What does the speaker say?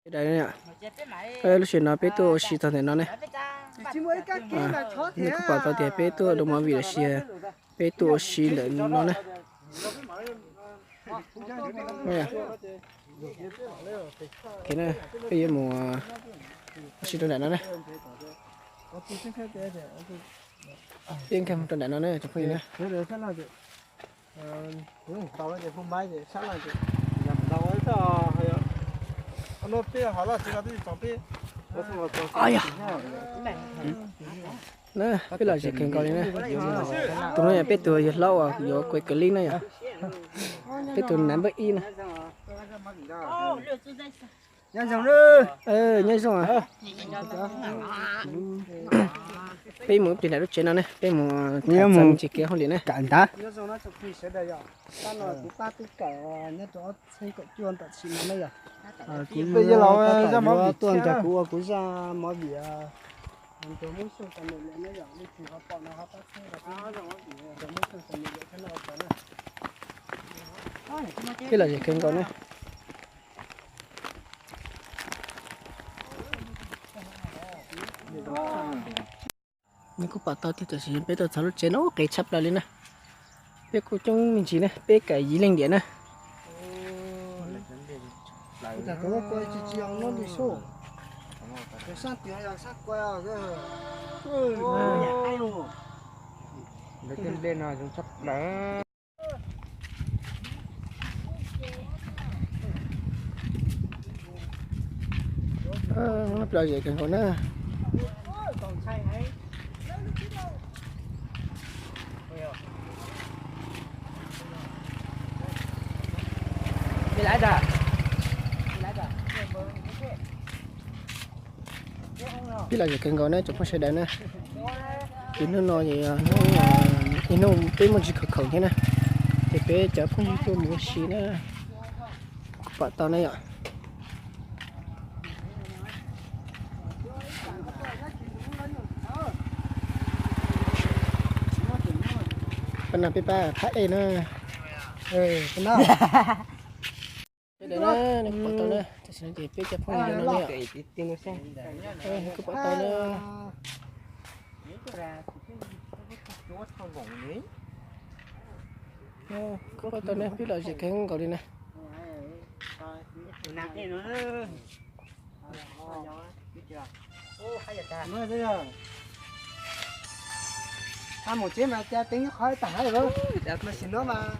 Lub sij hawm no peb tuaj ua si txog ntawm no ne. Nej kuj pom tau tias peb tuaj dua movie los sis peb tuaj ua si ntawm no ne. Peb yuav mus ua si rau nram no ne. Peb nkag mus rau nram no ne cov phooj ywg na. Na, peb lom zem kawg nkaus li na. Tus no yog peb tus yawg hlob uas yuav kuv clip na yom. Peb tus nam npawb ib na. Nyob zoo. Peb mus ib pliag nram lub tsev no ne, peb mus tham txog me ntsis kev hauj lwm na. Kuv peb yawg laus tuaj nrog kuv ua kuv zaj movie. Peb lom zem kawg nkaus na. Nej kuj pom tau tias tam sim no peb tuaj txog lub tsev no qis tshaj plaws li na. Peb kuj coob me ntsis na, peb kaum yim leej tiam na. Lom zem kawg nkaus na. Peb lom zem kawg nkaus na tsoom phooj sawv daws na. Ces hnub no ces ib hnub peb muaj ntsis khaum khaum thiab na, ces peb cov phooj ywg tuaj mus ua si na. Kuj pom tau na yom. Pab no peb pab phab ej na. Sawv daws na, nej kuj pom tau na, tam sim no ces peb cov phooj ywg no na yom. Kuj pom tau na. Kuj pom tau na, peb lom zem kawg nkaus li na. Mus tsev mas cas teev qhov tas tam sim no mas.